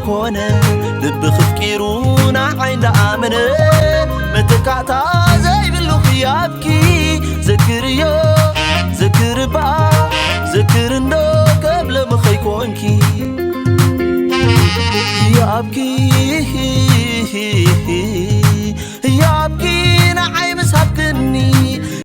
ኮነ ልቢ ክፍቂሩ ንዓይ እንዳኣመነ መተካእታ ዘይብሉ ህያብኪ ዘክርዮ ዘክርባ ዘክር እንዶ ከብለ ምኸይኮንኪ ያብኪ ያብኪ ንዓይ